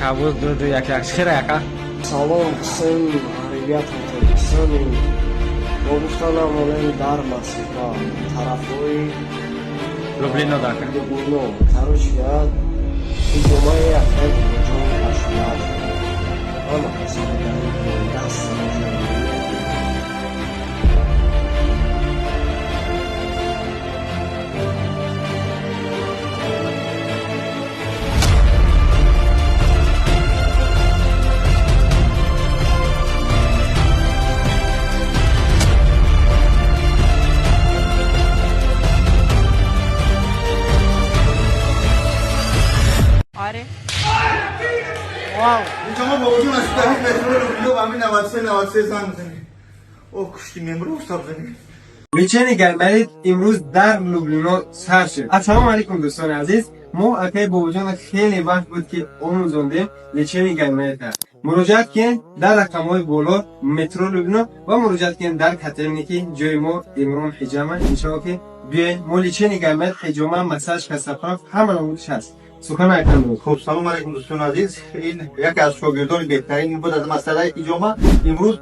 Шабоз 2211. Хира, яка. Салом всем ребятам Таджикистане. Мо гуфта намонем, дар Москва, тарафҳои Люблино дака. Люблино. Короче, я ҳиҷомаи акай Бобоҷон 88. Ҳама касоне дар ин даст. Аре. Шумо бобоҷон аз таҳи метро Люблино ба ҳамин 93 93 занг бизанед. О, кушти мемро, устод, бизанед. Лечение гайморит имрӯз дар Люблино сар шуд. Ассалому алайкум, дӯстони азиз. Мо акаи Бобоҷона хеле вақт буд, ки омӯзондем лечение гайморита. Муроҷиат кунед дар рақамҳои боло, метро Люблино, ва муроҷиат кунед дар Котельники, ҷои мо Имрон ҳиҷама. Иншоалло, ки биёед, мо лечение гайморит, ҳиҷома, массаж, костоправ, ҳама намудиш ҳаст. Сухан акам. Хуб, салом алайкум, дӯстони азиз. Ин яке аз шогирдони беҳтарин буд аз масъалаи ҳиҷома. Имрӯз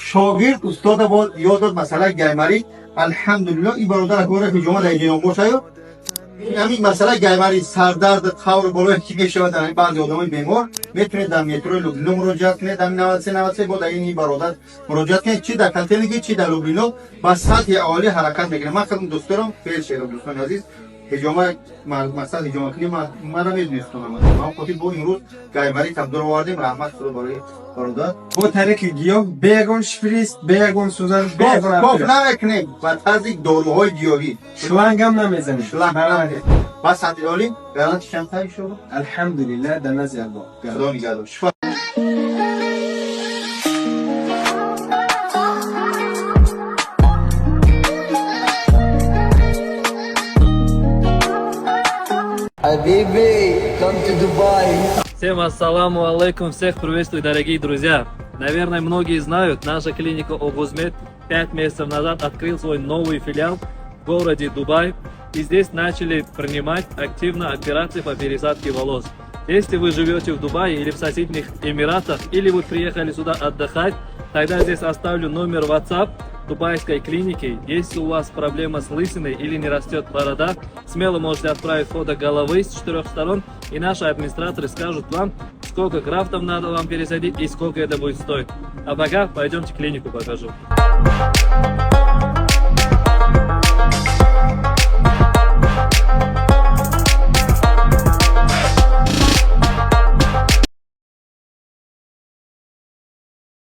шогирд устода боз ёд дод масъалаи гайморит. Алҳамдулилло, ин бародар акора ҳиҷома дар ҷаён бошаю. Ҳамин масъалаи гайморит, сардард, қавр болое ки мешавад дар баъзе одамои бемор, метавонед дар метрои Люблино муроҷиат кунед, дар 93 93, бо дар ин бародар муроҷиат кунед, чи дар Котельники, чи дар Люблино, ба сатҳи олӣ ҳаракат мекунад. Ман худам дӯст дорам, фельдшерам, дӯстони азиз. Ҳиҷома, мақсад ҳиҷома кунӣ, мана медонистонам. Ман хотир бо имрӯз гайморит ҳам дур овардем. Раҳмат Худо барои бародар. Бо тариқи гиёҳ, бе ягон шприц, бе ягон сӯзан, бе ягон коф намекунем, ба тарзи доруҳои гиёҳӣ. Шлангам намезанем. Шланг ба сатҳи олӣ, гаранти чанд та иншоалло. Алҳамдулиллаҳ, дар назди Аллоҳ. Худо нигаҳдор. Шифо. Habibi, come to Dubai. Всем ассаламу алейкум, всех приветствую, дорогие друзья. Наверное, многие знают, наша клиника Огузмед 5 месяцев назад открыл свой новый филиал в городе Дубай. И здесь начали принимать активно операции по пересадке волос. Если вы живете в Дубае или в соседних Эмиратах, или вы приехали сюда отдыхать, тогда здесь оставлю номер WhatsApp дубайской клиники. Если у вас проблема с лысиной или не растет борода, смело можете отправить фото головы с четырех сторон, и наши администраторы скажут вам, сколько графтов надо вам пересадить и сколько это будет стоить. А пока пойдемте клинику покажу.